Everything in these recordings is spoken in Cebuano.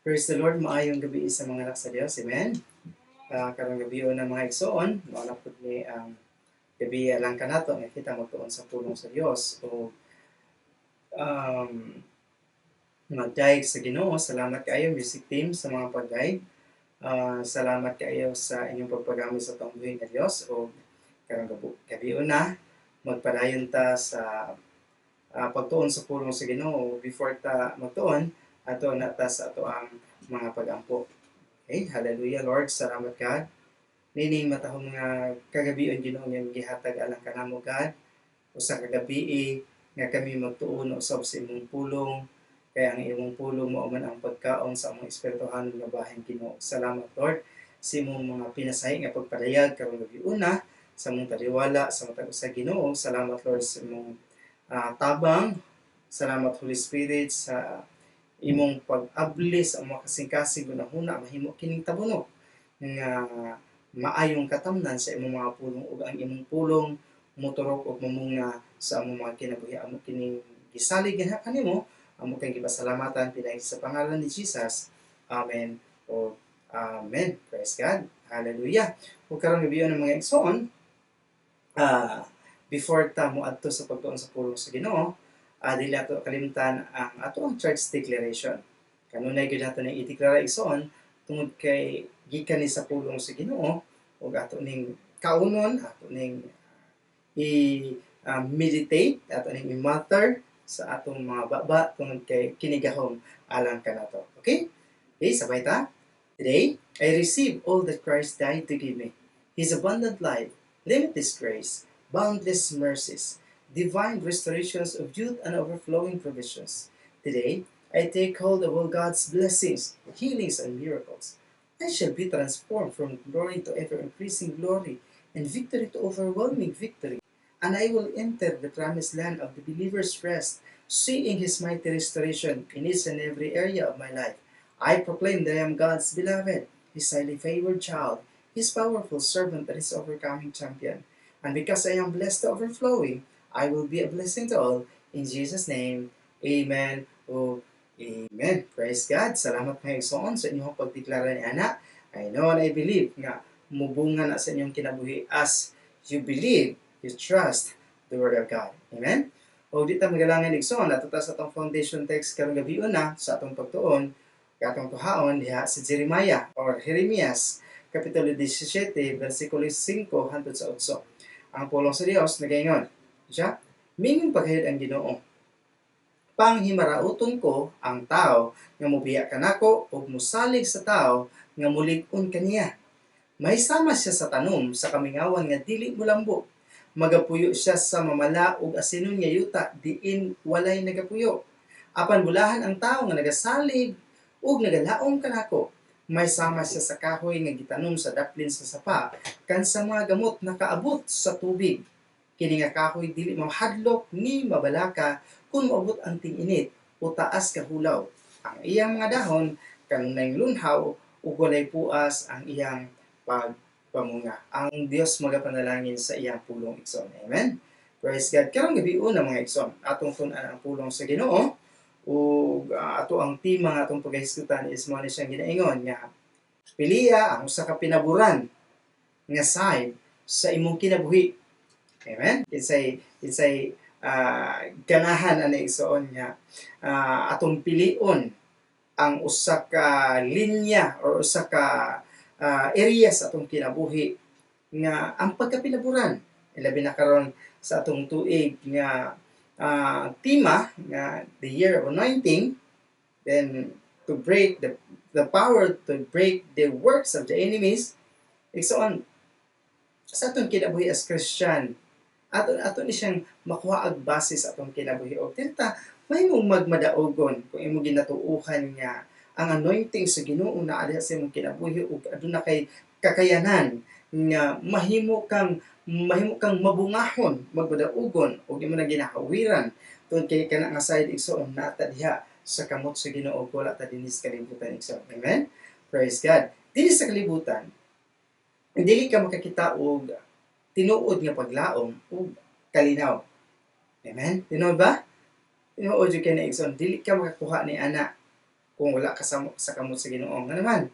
Praise the Lord, maayong gabi sa mga anak sa Dios. Amen. Karong gabi na, mga igsoon, mao na pud ni ang gabi lang kanato nga kita magtuon sa pulong sa Dios o magdayeg sa Ginoo. Salamat kaayo, music team, sa mga pag-guide. Salamat kaayo sa inyong pagpagamit sa atong buhi nga Dios o karong gabi na magpadayon ta sa pagtuon sa pulong sa Ginoo. Before ta magtuon, ato na ta sa ato ang mga pagampo. Okay, hallelujah, Lord, salamat, God. Nining matahong nga kagabion, Ginoo, nga gihatag alang kanamo, God. Usa ka gabi nga kami magtuon usab sa imong pulong, kay ang imong pulong mao man ang pagkaon sa among espirituhanon nga bahin, Ginoo. Salamat, Lord, sa imong mga pinasahi nga pagpadayag karong gabi una sa among taliwala sa matag usa, Ginoo. Salamat, Lord, sa imong tabang. Salamat, Holy Spirit, sa imong pag-abli sa among kasing-kasing hunahuna mahimo kining tabunog nga maayong katamnan sa imong mga pulong ug ang imong pulong moturok ug mamunga sa among mga kinabuhi. Amo kining gisalig ginha kanimo, amo kang gipasalamatan pinaagi sa pangalan ni Jesus. Amen o amen. Praise God. Hallelujah. Ug karong gabi ng mga igsoon, before ta mo adto sa pagtuon sa pulong sa Ginoo, dili ato kalimtan ang ato ang church declaration. Kanunay gyud nato ning ideklara, igsoon, tungod kay gikan ni sa pulong sa Ginoo ug ato ning kaunon, ato ning i meditate, ato ning i-mutter sa atong mga baba tungod kay kinigahom alang kanato. Okay? Okay, sabay ta. Today, I receive all that Christ died to give me. His abundant life, limitless grace, boundless mercies, divine restorations of youth and overflowing provisions. Today, I take hold of all God's blessings, healings, and miracles. I shall be transformed from glory to ever increasing glory and victory to overwhelming victory. And I will enter the promised land of the believer's rest, seeing His mighty restoration in each and every area of my life. I proclaim that I am God's beloved, His highly favored child, His powerful servant, and His overcoming champion. And because I am blessed to overflowing, I will be a blessing to all. In Jesus' name, amen. Oh, amen. Praise God. Salamat, mga igsoon, sa inyong pagdeklara ni ana. I know and I believe nga mubunga na sa inyong kinabuhi as you believe, you trust the Word of God. Amen? O di ta magalangan, igsoon, ato ta sa atong foundation text karong gabi una sa atong pagtuon, atong kuhaon diha sa Jeremiah or Jeremias Kapitulo 17 versikulo 5 hangtod sa 8. Ang pulong sa Dios nagaingon siya, "Mingon paghayod ang Ginoo, panghimarauton ko ang tao nga mubiya kanako ug musalig sa tao nga mulig-on kaniya. May sama siya sa tanom sa kamingawan nga dili mulambo. Magapuyo siya sa mamala ug asinon nga yuta diin walay nagapuyo. Apan bulahan ang tao nga nagasalig ug nagalaom kanako. May sama siya sa kahoy nga gitanom sa daplin sa sapa kan sa mga gamot nakaabot sa tubig. Kini nga kahoy dili mahadlok ni mabalaka kung moabot ang ting-init o taas ka hulaw. Ang iyang mga dahon kanunay lunhaw ug walay puas ang iyang pagpamunga." Ang Dios magapanalangin sa iyang pulong, igsoon. Amen. Praise God. Karong gabi una, mga igsoon, atong tun-an ang pulong sa Ginoo ug ato ang tema nga atong paghisgutan is mao ni siyang ginaingon nga pilia ang usa ka pinaboran nga side sa imong kinabuhi. Amen. Kinsay kinsay ganahan ani, igsoon, nga atong pilion ang usa ka linya or usa ka area sa atong kinabuhi nga ang pagkapinaboran, ilabi na karon sa atong tuig nga tema nga the year of anointing, then to break the power to break the works of the enemies? Igsoon, sa atong kinabuhi as Christian, ato ato ni siyang makuha og base sa atong kinabuhi og tinta mahimong magmadaogon kung imong ginatuohan nga ang anointing sa Ginoo naa diha sa imong kinabuhi ug aduna kay kakayanan nga mahimo kang mabungahon, magmadaogon ug imo na ginahawiran tungod kay kana nga side, igsoon, naa ta diha sa kamot sa Ginoo, wala ta dinhi sa kalibutan, igsoon. Amen. Praise God. Dinhi sa kalibutan, dili ka makakita og tinuod nga paglaom ug kalinaw. Amen? Tinuod ba? Tinuod jud kay na, igsoon, dili ka makakuha ni ana. Kung wala ka sa kamot sa Ginoo. Nga naman,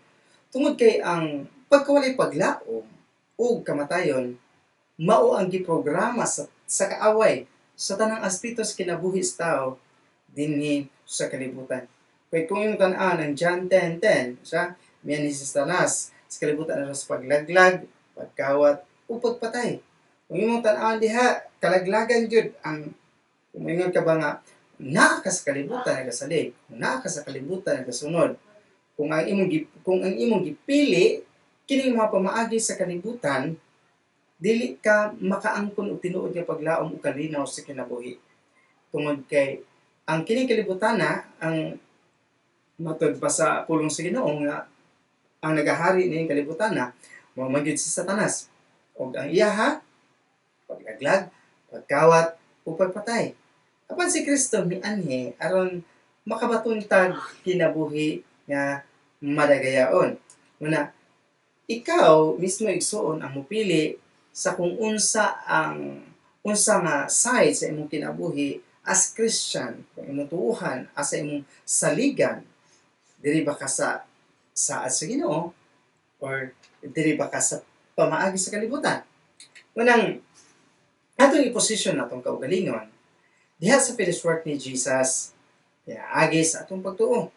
tungod kay ang pagkawalay paglaom ug kamatayon mao ang giprograma sa kaaway sa tanang aspeto sa kinabuhi sa tao dinhi sa kalibutan. Kay kung imong tan-awon ang John 10:10, siya miyan ni si Satanas sa kalibutan aron sa paglaglag, pagkawat ug pagpatay. Kung imong tan-awon diha, kalaglagan gyud ang kung moingon ka ba nga naa ka sa kalibutan nagasalig, kung naa ka sa kalibutan nagasunod, kung ang imong gipili kining mga pamaagi sa kalibutan, dili ka makaangkon og tinuod nga paglaom ug kalinaw sa kinabuhi. Tungod kay ang kining kalibutan na ang matod pa sa pulong sa Ginoo nga ang nagahari nining kalibutan na mao man gyud si Satanas ug ang iyaha paglaglag, pagkawat ug pagpatay. Apan si Kristo mianhi aron makabaton tag kinabuhi nga madagayaon. Muna ikaw mismo, igsuon, ang mopili sa kung unsa ang unsa nga side sa imong kinabuhi as Christian, kung imong tuuhan, asa imong saligan, diri ba ka sa saad sa Ginoo or diri ba ka sa pamaagi sa kalibutan. Munang atong i-position natong kaugalingon diha sa finished work ni Jesus agi sa atong pagtuo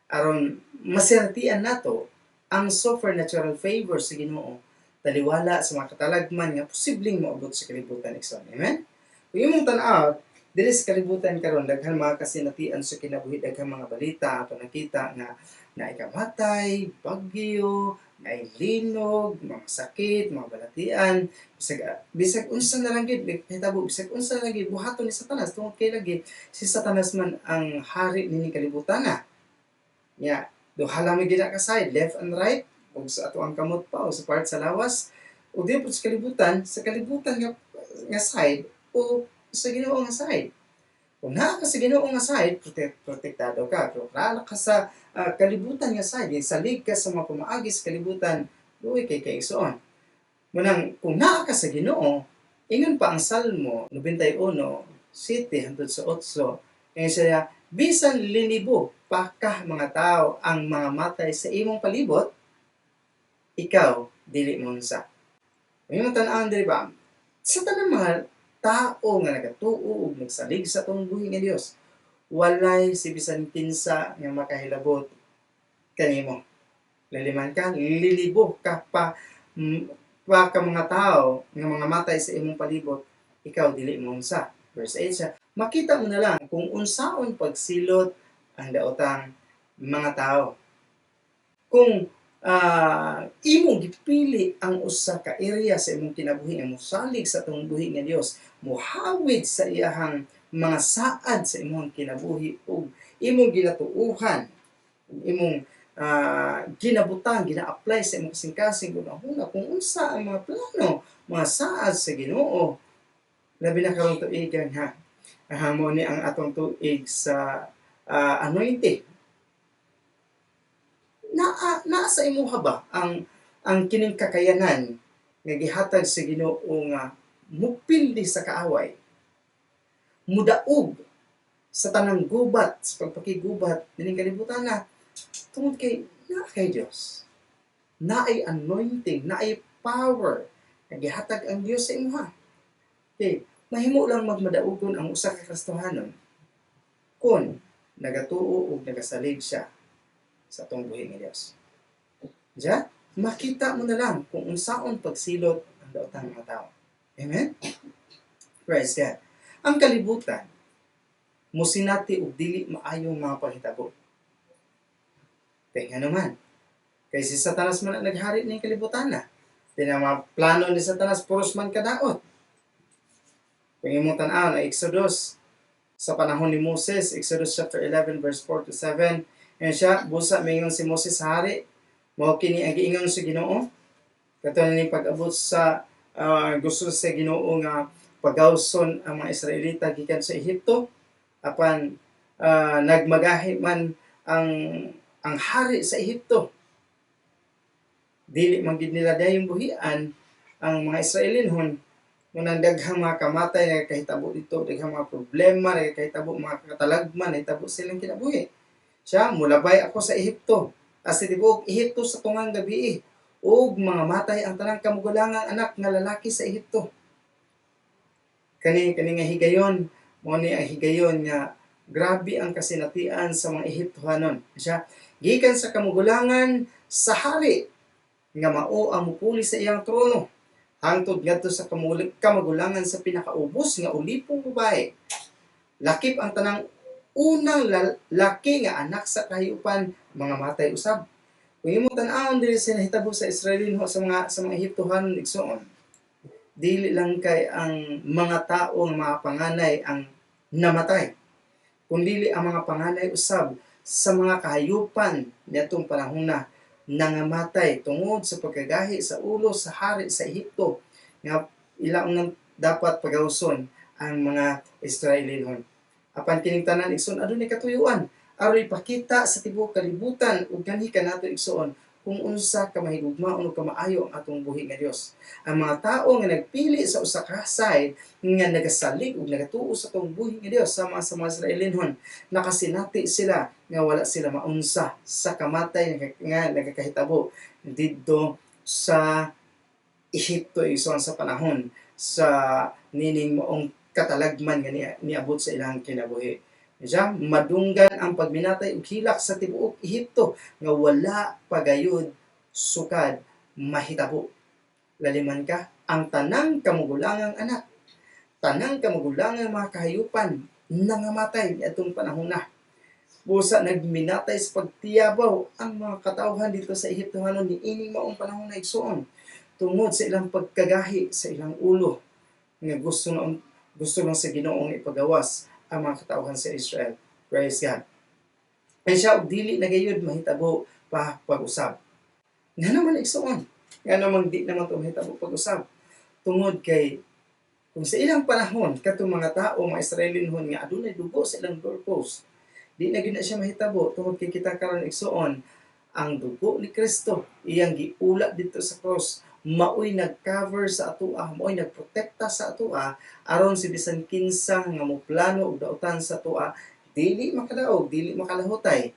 aron masinatian nato ang supernatural favor sa Ginoo taliwala sa mga katalagman nga posibleng moabot sa kalibutan, igsoon. Amen? Kung imong tan-aw diri sa kalibutan karon, daghan mga kasinatian sa kinabuhi, daghan mga balita ato nakita nga naay kamatay, bagyo, naay linog, mga sakit, mga balatian, bisag bisag unsa na lang gyud nahitabo, bisag unsa na lang gyud buhaton ni Satanas, tungod kay lagi si Satanas man ang hari nining kalibutan na. Nya, duha lang gyud ka side, left and right, ug sa ato ang kamot pa o sa part sa lawas, ug di pud sa kalibutan nga nga side o sa Ginoo nga side. Kung naa ka sa Ginoo nga side, protektado ka. Pero kung naa ka sa kalibutan nga side, salig ka sa mga pamaagi sa kalibutan, luoy kay kaigsoon. Munang kung naa ka sa Ginoo, ingon pa ang Salmo 91:7 hangtod sa 8, kaya siya, bisan linibo pa ka mga tao ang mga matay sa imong palibot, ikaw dili mo unsa. Kung imong tan-awon diri ba, sa tanang mga tao nga nagatuo ug nagsalig sa atong buhi nga Dios, walay si bisan kinsa nga makahilabot kanimo. Laliman ka, lilibo ka pa pa ka mga tao nga mga matay sa imong palibot, ikaw dili mo unsa. Verse 8 siya, makita mo na lang kung unsaon pagsilot ang daotang mga tao. Kung imong gipili ang usa ka area sa imong kinabuhi nga mosalig sa atong buhi nga Dios, mohawid sa iyahang mga saad sa imong kinabuhi ug imong ginatuuhan, ug imong ginabutang, gina-apply sa imong kasing-kasing hunahuna kung unsa ang mga plano, mga saad sa Ginoo. Labi na karong tuigan ha. Mao ni ang atong tuig sa anointing. Naa naa sa imuha ba ang kining kakayanan nga gihatag sa Ginoo nga mupildi sa kaaway, mudaog sa tanang gubat, sa pagpakigubat nining kalibutan na, tungod kay naa kay Dios, naay anointing, naay power nga gihatag ang Dios sa imuha? Okay, mahimo lang magmadaugon ang usa ka Kristohanon kung nagatuo ug nagasalig siya sa atong buhi nga Dios. Diya, makita mo na lang kung unsaon pagsilot ang daotang mga tao. Amen? Praise God. Ang kalibutan, musinati og dili maayong mga panghitabo. Kaya nga naman, kay si Satanas man ang naghari ning kalibutan na. Di na mga plano ni Satanas, puros man kadaot. Kung imong tan-aw na Exodus, sa panahon ni Moses, Exodus chapter 11 verse 4 to 7, yan siya, busa mingon si Moses sa hari, mao kini ang giingon sa Ginoo. Kato ni pag-abot sa gusto sa Ginoo nga pagawson ang mga Israelita gikan sa Ehipto, apan nagmagahi man ang hari sa Ehipto. Dili man gid nila dayong buhian ang mga Israelinhon. Munang daghang mga kamatay na kahitabo dito, daghang mga problema na kahitabo, mga katalagman na hitabo silang kinabuhi. Siya, mulabay ako sa Ehipto. As tibuok Ehipto sa tungang gabi ug mga matay ang tanang kamugulangang anak nga lalaki sa Ehipto. Kani kani nga higayon, mao ni ang higayon nga grabe ang kasinatian sa mga Ehiptohanon. Siya, gikan sa kamugulangan sa hari nga mao ang mupuli sa iyang trono hangtod ngadto sa kamagulangan sa pinakaubos nga ulipong babae. Lakip ang tanang unang laki nga anak sa kahayupan mga matay usab. Kung imong tan-awon diri sa nahitabo sa Israelinho sa mga Ehiptohanon, igsuon, dili lang kay ang mga tao nga mga panganay ang namatay, kundili ang mga panganay usab sa mga kahayupan niadtong panahona nangamatay tungod sa pagkagahi sa ulo sa hari sa Ehipto nga ila unang dapat pagawson ang mga Israelinhon. Apan kining tanan, igsoon, adunay katuyuan aron ipakita sa tibuok kalibutan ug kanhi kanato, igsoon, kung unsa ka mahigugmaon ug kamaayo ang atong buhi nga Dios. Ang mga tao nga nagpili sa usa ka side nga nagasalig ug nagatuo sa atong buhi nga Dios sama sa mga Israelinhon, nakasinati sila nga wala sila maunsa sa kamatay nga nagakahitabo didto sa Ehipto, igsoon, sa panahon sa nining maong katalagman nga niabot sa ilang kinabuhi. Siya, madunggan ang pagminatay ug hilak sa tibuok Ehipto nga wala pagayod sukad mahitabo. Laliman ka, ang tanang kamugulangang anak, tanang kamugulangang mga kahayupan nangamatay niadtong panahon na. Busa nagminatay sa pagtiyabaw ang mga katawhan dito sa Ehiptohanon niining maong panahon na, igsuon, tungod sa ilang pagkagahi sa ilang ulo nga gusto na gusto lang sa Ginoo nga ipagawas ang mga katawhan sa Israel. Praise God. Kaya siya, og dili na gayud mahitabo pa pag-usab. Nga naman, igsuon? Nga naman di naman to mahitabo pag-usab? Tungod kay kung sa ilang panahon katong mga tao, mga Israelinhon nga adunay dugo sa ilang doorpost, di na gyud na siya mahitabo tungod kay kita karon, igsuon, ang dugo ni Kristo iyang giula dito sa cross maoy nag-cover sa atoa, maoy nagprotekta sa atoa aron si bisan kinsa nga moplano og dautan sa atoa dili makadaog, dili makalahutay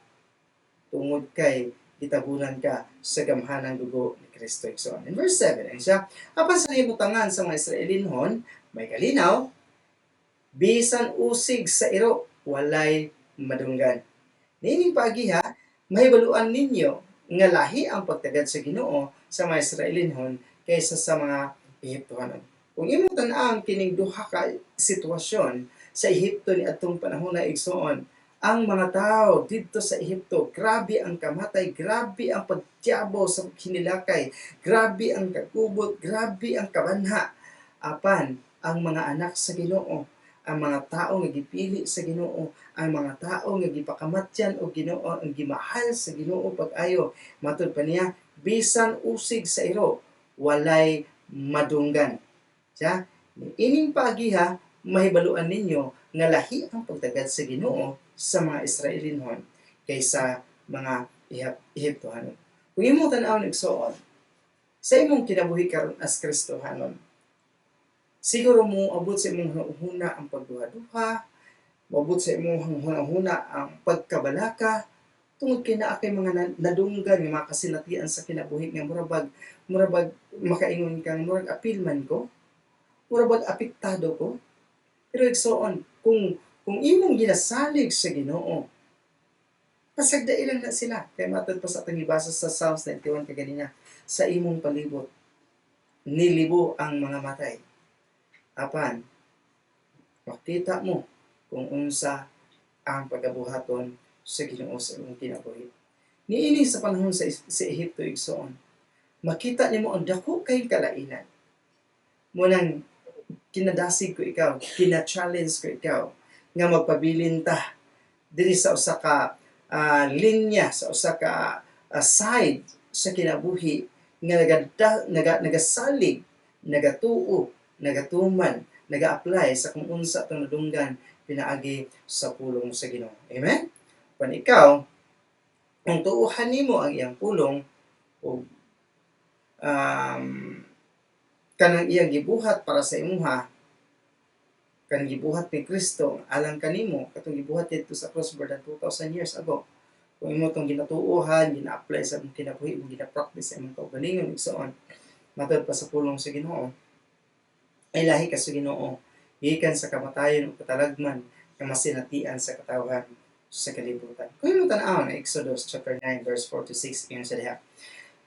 tungod kay gitabunan ka sa gamhanang dugo ni Kristo, igsoon. In verse 7, ay siya, apan sa nahibutangan sa mga Israelinhon, may kalinaw, bisan usig sa iro, walay madunggan. Niining paagi ha, mahibaluan ninyo nga lahi ang pagtagad sa Ginoo sa mga Israelinhon kaysa sa mga Ehiptohanon. Kung imong tan-ang kining duha ka sitwasyon sa Ehipto ni adtong panahon na, igsuon, ang mga tao didto sa Ehipto, grabe ang kamatay, grabe ang pagtiyabo sa hinilakay, grabe ang kagubot, grabe ang kabanha. Apan ang mga anak sa Ginoo, ang mga tao nga gipili sa Ginoo, ang mga tao nga gipakamatyan og Ginoo, ang gimahal sa Ginoo pag-ayo, matud pa niya, bisan usig sa iro, walay madunggan. Siya, ining paagiha, mahibaluan ninyo nga lahi ang pagtagad sa Ginoo sa mga Israelinhon kaysa mga Ehiptohanon. Kung imong tan-awon, igsoon, sa imong kinabuhi karon as Kristohanon, siguro mo abot sa imong huna ang pagduha-duha, moabot sa imong huna-huna ang pagkabalaka, tungod kay naa kay mga nadunggan nga mga kasinatian sa kinabuhi nga murabag makaingon kang murag apil man ko, murabag apektado ko. Pero igsoon, kung imong ginasalig sa Ginoo, pasagdai lang na sila. Kay matod pa sa atong gibasa sa Psalms 91 kaganina, sa imong palibot nilibo ang mga matay. Apan makita mo kung unsa ang pagabuhaton sa Ginoo sa imong kinabuhi. Niini sa panahon sa Ehipto, igsoon, makita nimo ang dako kay kalainan. Mao nang kinadasig ko ikaw, kina-challenge ko ikaw nga magpabilin ta diri sa usa ka linya, sa usa ka side sa kinabuhi nga nagasalig, nagatuo, nagatuman, naga-apply sa kung unsa atong nadunggan pinaagi sa pulong sa Ginoo. Amen? Pan ikaw, kung tuuhan nimo ang iyang pulong ug kanang iyang gibuhat para sa imuha, kanang gibuhat ni Kristo alang kanimo, katong gibuhat didto sa cross more than 2,000 years ago, Kung imo tong ginatuohan, gina-apply sa imong kinabuhi, imong gina-practice sa imong kaugalingon, igsoon, matod pa sa pulong sa Ginoo, ay lahi ka sa Ginoo, gikan sa kamatayon ug katalagman nga masinatian sa katawhan sa kalibutan. Kung imong tan-awon ang Exodus chapter 9 verse 4 to 6, ingon sa diha.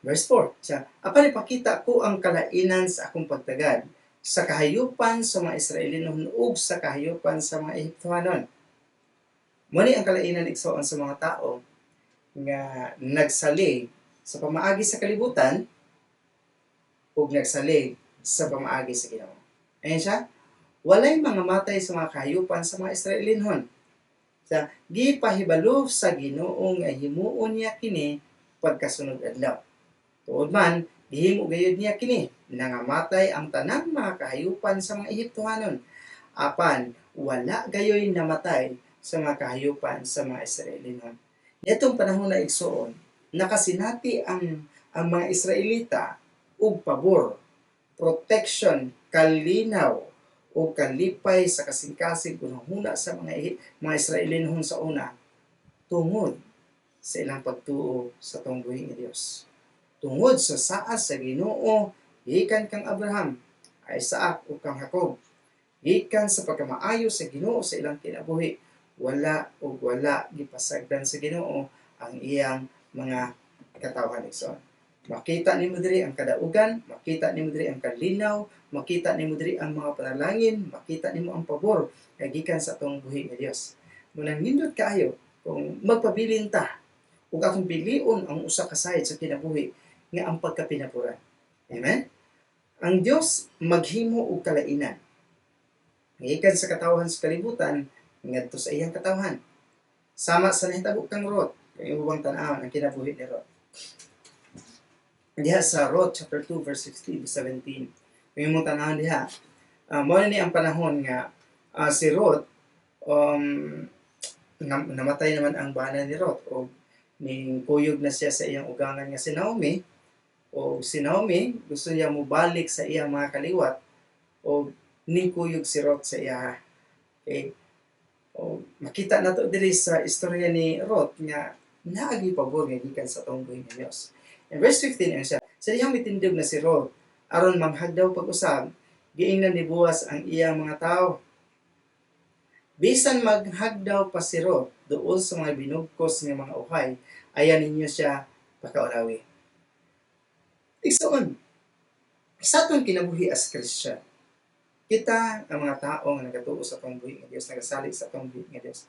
Verse 4, siya, "Apan ipakita ko ang kalainan sa akong pagtagad sa kahayupan sa mga Israelinon ug sa kahayupan sa mga Ehiptohanon." Mao ni ang kalainan, igsoon, sa mga tao nga nagsalig sa pamaagi sa kalibutan ug nagsalig sa pamaagi sa Ginoo. Ayan siya, walay mga matay sa mga kahayupan sa mga Israelinhon. Sa gipahibalo sa Ginoo nga himuon niya kini pagkasunod adlaw. Tuod man, gihimo gayud niya kini, nangamatay ang tanang mga kahayupan sa mga Ehiptohanon. Apan wala gayoy namatay sa mga kahayupan sa mga Israelinhon. Nitong panahon na, igsoon, nakasinati ang mga Israelita og pabor, protection, kalinaw o kalipay sa kasing-kasing hunahuna sa mga Israelinhon sa una tungod sa ilang pagtuo sa atong buhi nga Dios. Tungod sa saad sa Ginoo gikan kang Abraham, Isaac ug kang Jacob. Gikan sa pagkamaayo sa Ginoo sa ilang kinabuhi, wala ug wala gipasagdan sa Ginoo ang iyang mga katawhan, igsoon. Makita nimo diri ang kadaugan, makita nimo diri ang kalinaw, makita nimo diri ang mga panalangin, makita nimo ang pabor nga gikan sa atong buhi nga Dios. Munang nindot kaayo kung magpabilin ta ug atong pilion ang usa ka side sa kinabuhi nga ang pagkapinaboran. Amen? Ang Dios maghimo og kalainan gikan sa katawhan sa kalibutan ngadto sa iyang katawhan. Sama sa nahitabo kang Ruth, kung imo bang tan-awon ang kinabuhi ni Ruth. Diha sa Ruth chapter 2 verse 16 to 17. Kung imong tan-awon diha, mao ni ang panahon nga si Ruth, namatay naman ang bana ni Ruth o ning kuyog na siya sa iyang ugangan nga si Naomi, o si Naomi gusto niya mobalik sa iyang mga kaliwat o ning kuyog si Ruth sa iya. Okay. O makita nato diri sa istorya ni Ruth nga naagi pabor nga gikan sa atong buhi nga Dios. In verse 15, ano siya, sa dihang mitindog na si Ruth aron manghagdaw pag-usab, giingnan ni Boaz ang iyang mga tao. "Bisan maghagdaw pa si Ruth duol sa mga binugkos nga mga uhay, ayaw ninyo siya pakaulawi." Igsoon, sa atong kinabuhi as Christian, kita ang mga tao nga nagatuo sa atong buhi nga Dios, nagasalig sa atong buhi nga Dios,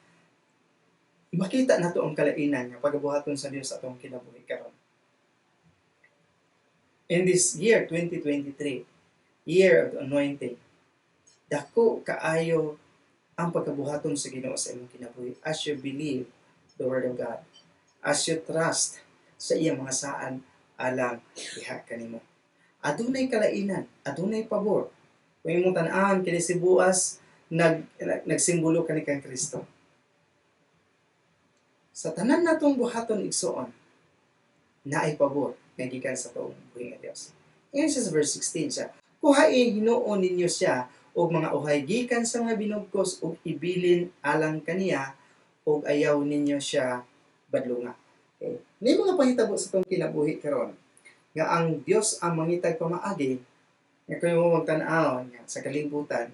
makita nato ang kalainan nga pagabuhaton sa Dios sa atong kinabuhi karon. In this year 2023, year of the anointing, dako kaayo ang pagkabuhaton sa Ginoo sa imong kinabuhi as you believe the word of God, as you trust sa iyang mga saad alang diha kanimo. Adunay kalainan, adunay pabor. Kung imong tan-awon kini si Boaz, nagsimbolo kani kang Kristo. Sa tanan natong buhaton, igsoon, naay pabor nga gikan sa atong buhi nga Dios. Ingon siya sa verse 16 siya, "Kuhai hinuon ninyo siya og mga uhay gikan sa mga binugkos ug ibilin alang kaniya ug ayaw ninyo siya badlunga." Okay. Ni mga panghitabo sa atong kinabuhi karon nga ang Dios ang mangitag pamaagi nga kung mo magtan-aw nga sa kalibutan,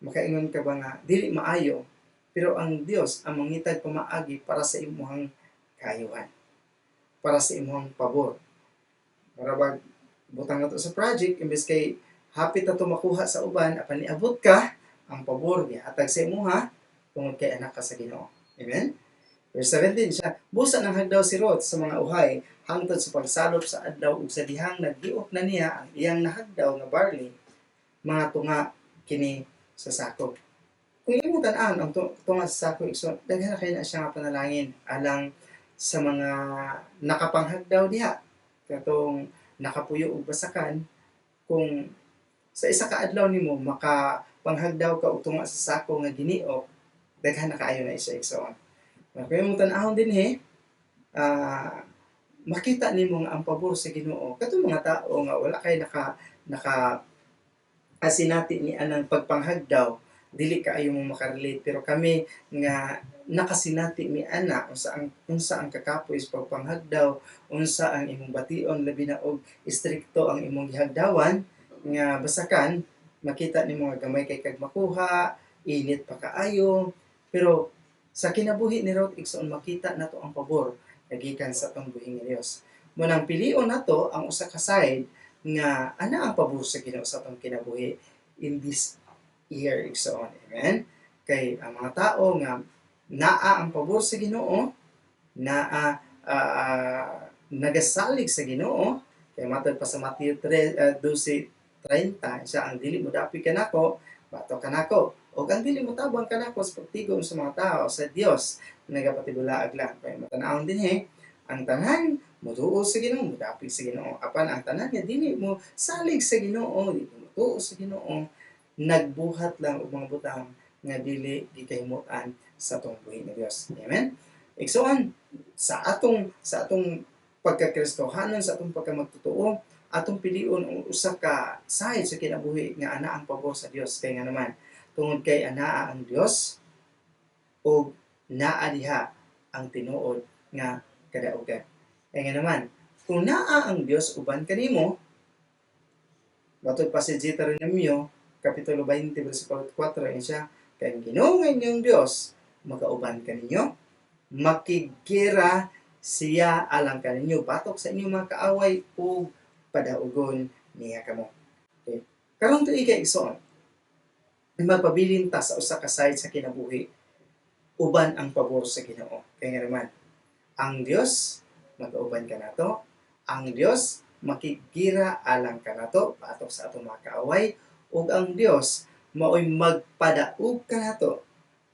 makaingon ka ba nga dili maayo, pero ang Dios ang mangitag pamaagi para sa imuhang kaayuhan, para sa imuhang pabor. Para bag butang nato sa project, imbes kay hapit na to makuha sa uban, apan niabot ka, ang pabor gihatag sa imuha tungod kay anak ka sa Ginoo. Amen. Verse 17 siya, busa nanghagdaw si Ruth sa mga uhay hangtod sa pagsalop sa adlaw, ug sa dihang nagdiok na niya ang iyang nahagdaw nga barley, mga tunga kini sa sako. Kung imong tan-awon ang tunga sa sako, igsoon, daghan na kaayo na siya nga panalangin alang sa mga nakapanghagdaw diha katong nakapuyo og basakan. Kung sa isa ka adlaw nimo makapanghagdaw ka og tunga sa sako nga giniok, daghan na kaayo na siya, igsoon. Kung imong tan-awon dinhi, makita nimo nga ang pabor sa Ginoo katong mga tao nga wala kay naka naka asinati ni anang pagpanghagdaw, dili kaayo mo makarelate, pero kami nga Nakasinati mi ana unsa ang kakapoy sa pagpanghagdaw, unsa ang imong bation, labi na og istrikto ang imong gihagdawan nga basakan, makita nimo nga gamay kay kag makuha, init pa kaayo. Pero sa kinabuhi ni Ruth, igsoon, makita nato ang pabor nga gikan sa atong buhi nga Dios. Munang pilion nato ang usa ka side nga ana ang pabor sa Ginoo sa atong kinabuhi in this year, igsoon. Amen. Kay ang mga tao nga naa ang pabor sa Ginoo, naa nagasalig sa Ginoo, kay matod pa sa Matthew 3, 12:30 siya, ang dili mo dapig kanako, batok kanako. O ang dili mo tabang kanako sa pagtigom sa mga tao sa Dios, nagapatibulaag lang. Kay matanawon dinhi, ang tanan motuo sa Ginoo, modapig sa Ginoo. Apan ang tanan nga dili mo salig sa Ginoo, dili mo tuo sa Ginoo, nagbuhat lang og mga butang nga dili gikahimutan sa atong buhi nga Dios. Amen. Igsoon, sa atong pagkakristohanon, sa atong pagkamagtotoo, atong pilion ang usa ka side sa kinabuhi nga ana ang pabor sa Dios. Kay nga naman, tungod kay anaa ang Dios ug naa diha ang tinuod nga kadaugan. Kay nga naman, kung naa ang Dios uban kanimo, matod pa si Deuteronomio kapitulo 20 versikulo 4, yan siya, kay ang Ginoo nga inyong Dios magauban kaninyo, makiggera siya alang kaninyo batok sa inyong mga kaaway ug padaugon niya kamo. Okay. Karong tuig, igsoon, magpabilin ta sa usa ka side sa kinabuhi uban ang pabor sa Ginoo. Kay nga naman, ang Dios magauban kanato, ang Dios makiggira alang kanato batok sa atong mga kaaway, ug ang Dios maoy magpadaog kanato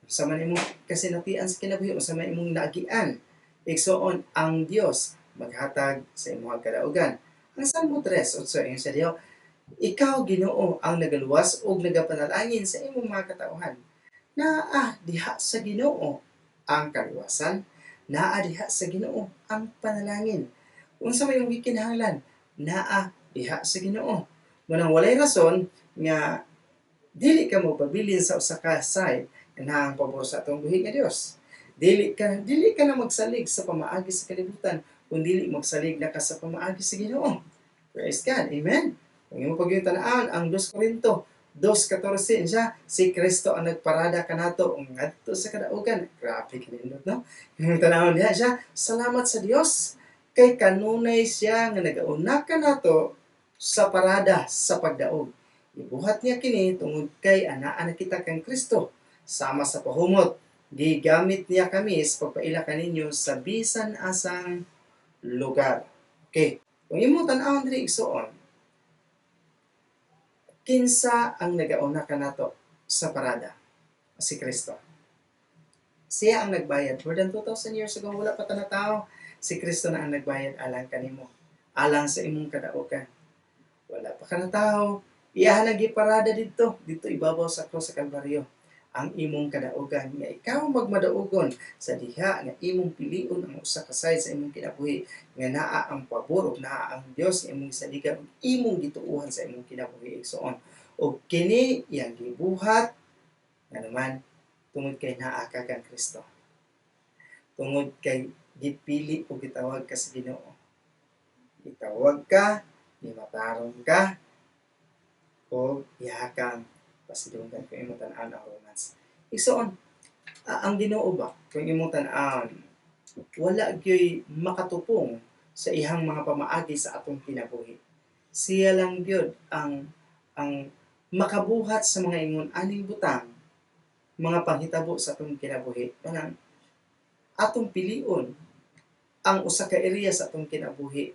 sa man imong kasinatian sa kinabuhi, sa man imong naagian. Igsoon, ang Dios maghatag sa imong kadaugan. Ang Salmo 3:8, ingon siya diha, "Ikaw, Ginoo, ang nagaluwas ug nagapanalangin sa imong mga katawhan." Naa diha sa Ginoo ang kaluwasan, naa diha sa Ginoo ang panalangin. Unsa may imong gikinahanglan, naa diha sa Ginoo. Munang walay rason nga dili ka mo pabilin sa usa ka side nga naa ang pabor sa atong buhi nga Dios. Dili ka na magsalig sa pamaagi sa kalibutan kung dili magsalig na ka sa pamaagi sa Ginoo. Praise God. Amen. Kung imo pag tan-awon ang 2 Corinto 2:14 siya, si Kristo ang nagparada kanato ngadto sa kadaugan. Grabe kanindot, no? Yung tanawon diha siya, salamat sa Dios kay kanunay siya nga nagauna kanato sa parada sa pagdaog. Ibuhat niya kini tungod kay anaa na kita kang Kristo sama sa pahumot. Gigamit niya kami sa pagpaila kaninyo sa bisan asang lugar. Okay. Kung imo tan-awon diri, igsoon, kinsa ang nagauna kanato sa parada? Si Kristo. Siya ang nagbayad. More than 2,000 years ago, wala pa ta natao. Si Kristo na ang nagbayad alang kanimo. Alang sa imong kadaugan. Wala pa ka natao. Iyahan ang giparada dito. Dito ibabaw sa krus sa Kalbaryo. Ang imong kadaugan nga ikaw magmadaugon sa diha nga imong pilion ang usa ka side sa imong kinabuhi nga naa ang pabor ug naa ang Dios nga imong saligan ug imong gituohan sa imong kinabuhi, igsoon. Ug kini iyang gibuhat nga naman tungod kay naa ka kang Kristo. Tungod kay gipili o gitawag ka sa Ginoo. Gitawag ka, gimatarong ka, o iya kang pasidunggan kung imong tan-awon ang Romans. Igsoon, ang Ginoo ba, kung imong tan-awon, wala gyoy makatupong sa ihang mga pamaagi sa atong kinabuhi. Siya lang gyud ang makabuhat sa mga ingon aning butang, mga panghitabo sa atong kinabuhi. Manang atong pilion ang usa ka area sa atong kinabuhi.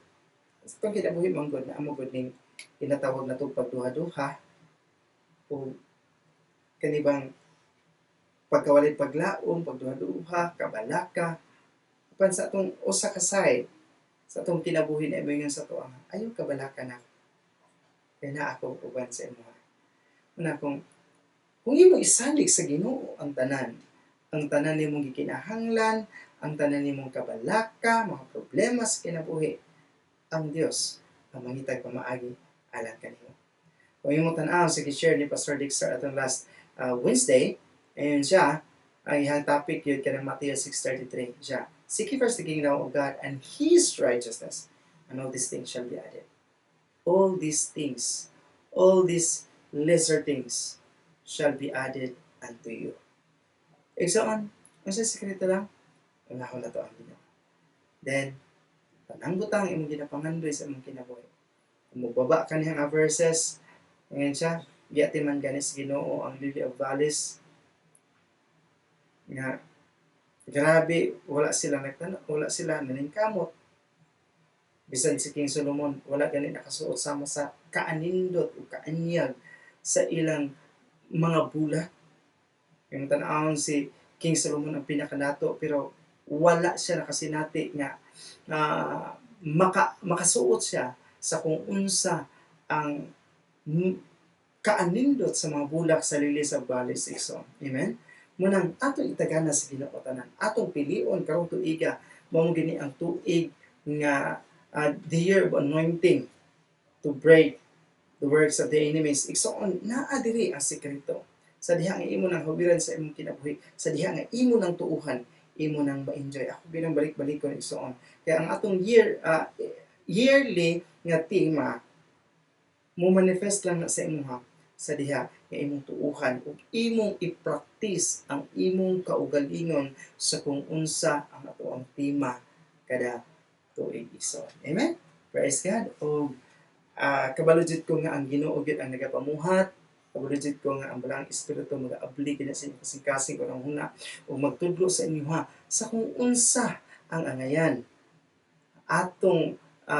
Sa atong kinabuhi man gud na amo gud ning tinatawag na pagduha-duha o kanibang pagkawalay paglaom, pagduha-duha, kabalaka. Apan sa atong usa ka side sa atong kinabuhi na imo sa ato ang ayaw kabalaka na kay naa ako uban sa imo. Una kung imo isalig sa Ginoo ang tanan nimong gikinahanglan, ang tanan nimong kabalaka, mga problema sa kinabuhi, ang Dios ang mangitag pamaagi alang kanimo. Kung imong tan-aw sa share ni Pastor Dexter atong last Wednesday, ayun siya, Ang iyang topic yun kanang Matthew 6:33 siya. "Seek ye first the kingdom of God and His righteousness, and all these things shall be added." All these things, all these lesser things shall be added unto you. Igsoon, ang sa sekreto lang, unahon na to ang Ginoo. Then, tanang butang imong ginapangandoy sa imong kinabuhi. Kung mubaba ka niyang verses, ngayon siya, giati man ganis Ginoo ang lily of valleys, nga grabe, wala sila nagtano, wala sila naningkamot. Bisan si King Solomon, wala gani nakasuot sama sa kaanindot o kaanyag sa ilang mga bulak. Yung tan-awon si King Solomon ang pinakadato, pero wala siya nakasinati nga makasuot siya sa kung unsa ang kaanindot sa mga bulak sa lilies of valleys, igsoon. Amen? Munang atong itagana sa Ginoo tanan. Atong pilion karong tuiga, mao gini ang tuig nga the year of anointing to break the works of the enemies. Igsoon, naa diri ang sekreto. Sa diha nga imo nang hubiran sa imong kinabuhi, sa diha nga imo nang tuuhan, imo nang ma-enjoy. Ako bilang balik-balikon, igsoon. Kaya ang atong yearly nga tema mo manifest lang na sa imuha sa diha nga imong tuuhan ug imong i-practice ang imong kaugalingon sa kung unsa ang ato ang tema kada tuig, igsoon. Amen. Praise God. Og kabalo jud ko nga ang Ginoo gyud ang nagapamuhat. Kabalo jud ko nga ang Balaang Espiritu magaabli kini sa inyong kasing-kasing ug huna ug magtudlo sa inyo ha sa kung unsa ang angayan atong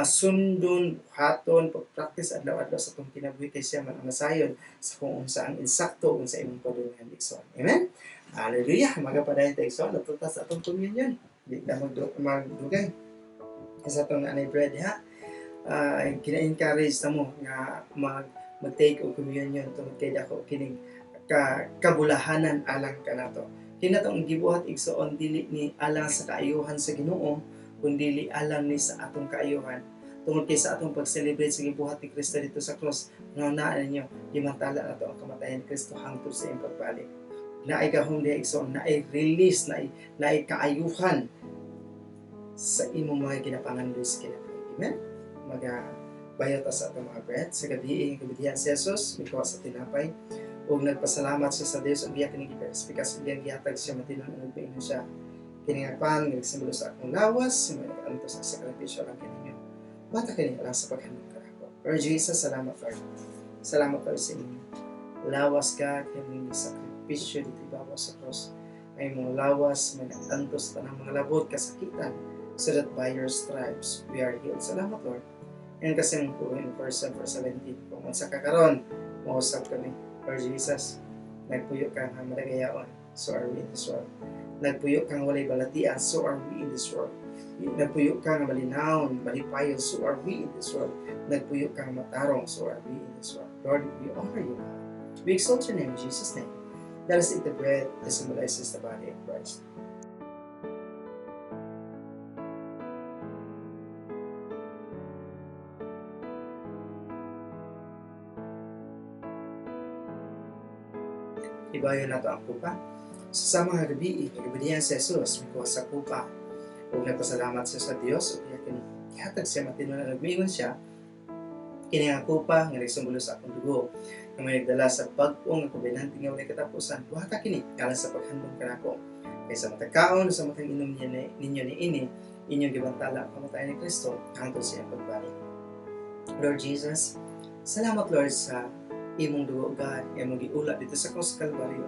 sundon, buhaton, pag-practice adlaw-adlaw sa atong kinabuhi kay siya man ang masayon sa kung unsa ang insakto unsa imong padulungan, igsoon. Amen? Hallelujah! Magapadayon tayo, igsoon. Natutas sa atong communion. Di na magdugay. Sa atong naanay bread ha. Kina-encourage na mo nga mag-take og communion tungod kay dako kining kabulahanan alang kanato. Kinatong gibuhat, igsoon, dili ni alang sa kaayuhan sa Ginoo, kundi alang ni sa atong kaayuhan. Tungod kay sa atong pag-celebrate sa gibuhat ni Kristo dito sa cross, nga naa ninyo, gimantala nato ang kamatayan ni Kristo hangtod sa iyang pagbalik. Naay gahom diha, igsoon, naay release, naay kaayuhan sa imong mga ginapangandoy sa kinabuhi. Amen? Maga bayo ta sa atong mga bread. Sa gabi nga gibidhian si Jesus, mikuha sa tinapay, ug nagpasalamat siya sa Dios ug iya kini gipikas iyang gihatag siya matinon ug miingon siya, "Kini nga pan nga nagsimbolo sa akong lawas, nga nag-antos sa sakripisyo alang kaninyo. Buhata kini alang sa paghandom kanako." Lord Jesus, salamat, Lord. Salamat, Lord, sa inyong lawas ka, kay mong sakripisyo dito ibabaw sa cross. Ang imong lawas may nag-antos sa tanang mga labot, kasakitan, so that by your stripes we are healed. Salamat, Lord. Yan kasi ang puro in verse 7 verse 17. Kung unsa ka karon, mausap kami. Lord Jesus, nagpuyo ka nga madagayaon, so are we in this world. Nagpuyo kang walay balatian, so are we in this world. Nagpuyo ka nga malinawon, malipayon, so are we in this world. Nagpuyo ka nga matarong, so are we in this world. Lord, we honor you. We exalt your name in Jesus' name. Let us eat the bread that symbolizes the body of Christ. Ibayo nato ang kupa. Sa sama nga gabi, nagabalihan si Jesus, mikuha sa kupa. Ug nagpasalamat siya sa Dios, ug iya kini gihatag siya matinunan, nagmiingon siya, "Kini nga kupa nga nagsimbolo sa akong dugo, nga may nagdala sa bag-o nga kobenante nga walay katapusan. Buhata kini alang sa paghandom kanako. Kay sa matag kaon sa matag inom ninyo niini, inyong gibantala ang kamatayan ni Kristo hangtod sa iyang pagbalik." Lord Jesus, salamat, Lord, sa imong dugo, God, nga imong giula dito sa cross sa Kalbaryo.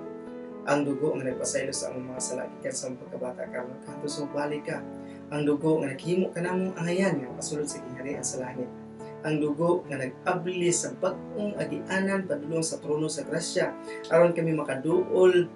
Ang dugo nga nagpasaylo sa among mga sala gikan sa among pagkabata karon hangtod sa balik ka. Ang dugo nga naghimo kanamong angayan nga makasulod sa gingharian sa langit. Ang dugo nga nag-abli sa bag-ong agianan padulong sa trono sa grasya aron kami makaduol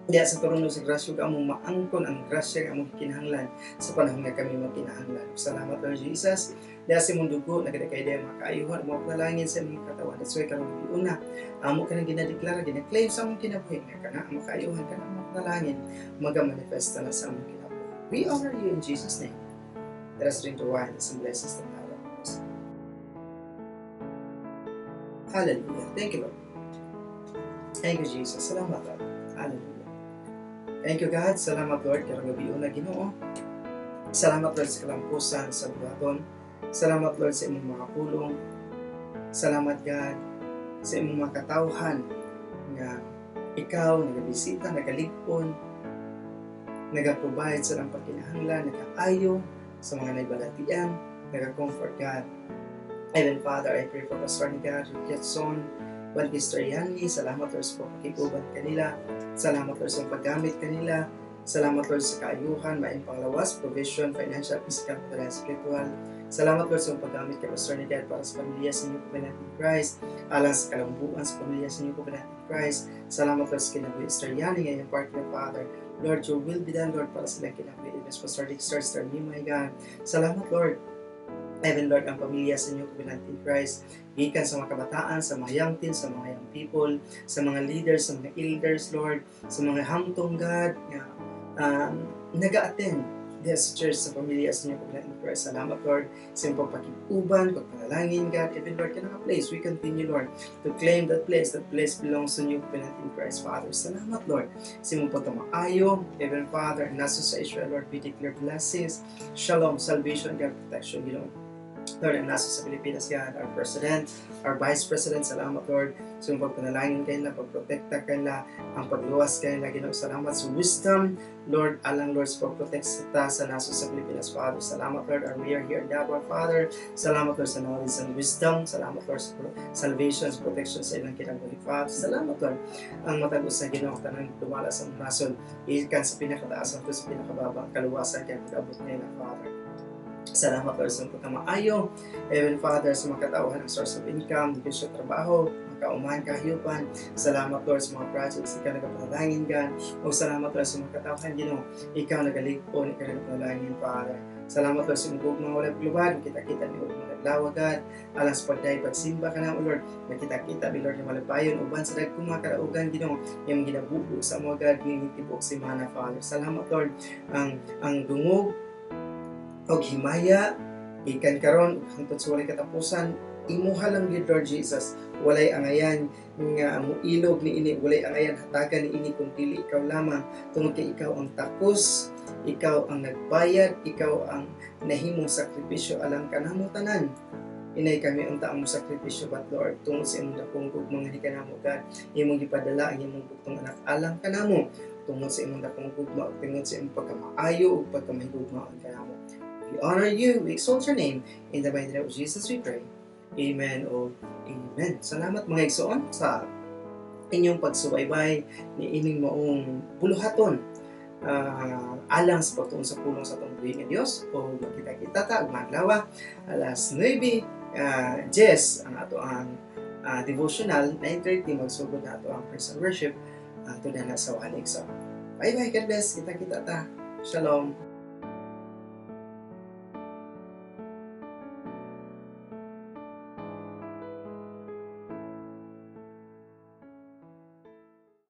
diya sa trono sa grasya ug among maangkon ang grasya nga among kinahanglan sa panahon nga kami magkinahanglan. Salamat, Lord Jesus. Diya sa imong dugo nagadakay diya mga kaayuhan, mga panalangin sa imong katawan. That's why karong una amo ka nang ginadeklara, gina-claim sa among kinabuhi nga kana ang makaayuhan, kana ang mga panalangin maga-manifesta na sa among kinabuhi. We honor you in Jesus' name. Let us drink the wine that symbolizes the power of Christ. Hallelujah. Thank you, Lord. Thank you, Jesus. Salamat, Lord. Hallelujah. Thank you, God. Salamat, Lord, karong gabii na, Ginoo. Salamat, Lord, sa kalampusan sa buhaton. Salamat, Lord, sa imong mga pulong. Salamat, God, sa imong mga katawhan nga ikaw nagabisita, nagalig-on, naga-provide sa ilang pagkinahanglan, nagaayo sa mga nagbalatian, naga-comfort, God. Heavenly Father, I pray for Pastor Nigar Richardson, Juan Pastor Yanni. Salamat, Lord, sa pagpakig-uban kanila. Salamat, Lord, sa paggamit kanila. Salamat, Lord, sa kaayuhan, maayong panglawas, provision, financial, physical, and spiritual. Salamat, Lord, sa paggamit kay Pastor Nigar para sa pamilya sa New Covenant in Christ, alang sa kalambuan sa pamilya sa New Covenant in Christ. Salamat, Lord, sa kinabuhi Sister Yani ngayong partner, Father. Lord, your will be done, Lord, para sa ilang kinabuhi. Pastor Dexter, Sister Mimay, God. Salamat, Lord. Heaven, Lord, ang pamilya sa New Covenant in Christ, gikan sa mga kabataan, sa mga young teens, sa mga young people, sa mga leaders, sa mga elders, Lord, sa mga hamtong, God, nga naga-attend diha sa church sa pamilya sa New Covenant in Christ. Salamat, Lord, sa iyong pagpakig-uban, pagpanalangin, God. Even, Lord, kanang place, we continue, Lord, to claim that place. That place belongs to New Covenant in Christ, Father. Salamat, Lord, sa imong pagkamaayo. Even, Father, nasa sa Israel, Lord, we declare blessings, shalom, salvation, God, protection, Ginoo. Lord, ang nasa sa Pilipinas, God, our President, our Vice President, salamat, Lord, sa iyong pagpanalangin kanila, pagprotekta kanila, ang pagluwas kanila, Ginoo. Salamat sa wisdom, Lord, alang, Lord, sa pagprotect sa ta sa nasa sa Pilipinas, Father. Salamat, Lord, our mayor here in Davao, Father. Salamat, Lord, sa knowledge and wisdom. Salamat, Lord, sa salvation, sa protection sa ilang kinabuhi, Father. Salamat, Lord, ang matag usa, Ginoo, tanang dumala sa nasod, ikan sa pinakataas hangtod sa pinakababa, ang kaluwasan kay pag-abot nila, Father. Salamat, Lord, sa pagkamaayo. Heavenly Father, sa mga katauhan ng source of income, negosyo, trabaho, makauman, kahiyupan. Salamat, Lord, sa mga projects, ikaw nagapanalangin, God. O salamat, Lord, sa mga katauhan, Ginoo. Ikaw nagalig-on, ikaw nagapanalangin, Father. Salamat, Lord, sa imong gugma walay paglubad, kita-kita ni og mga adlaw, God. Alang sa pagday pagsimba ka na, O Lord. Nakita-kita mi, Lord, nga malipayon uban sa dagkong mga kadaugan, Ginoo. Iyang ginabubo sa mga God ning tibuok semana, Father. Salamat, Lord, ang dungog og himaya gikan karon hangtod sa walay katapusan, imuha lang gyud, Lord Jesus. Walay angayan nga moilog niini, walay angayan hatagan niini kung dili ikaw lamang, tungod kay ikaw ang takos, ikaw ang nagbayad, ikaw ang nahimong sakripisyo alang kanamo tanan. Inay kami unta ang sakripisyo, but Lord, tungod sa imong dakong gugma nga kanamo, God, imong gipadala ang imong bugtong anak alang kanamo, tungod sa imong dakong gugma ug tungod sa imong pagkamaayo ug pagkamahigugma kanamo. We honor you, we exalt your name. In the mighty name of Jesus we pray. Amen o amen. Salamat, mga igsoon, sa inyong pagsubaybay ni ining maong buluhaton alang sa pagtuon sa pulong sa atong buhi nga Dios o magkita-kita ta ug adlaw alas 9 yes ang ato ang devotional. 9:30 magsugod na ato ang praise and worship ato na sa walig. So bye bye, God bless, kita-kita ta. Shalom.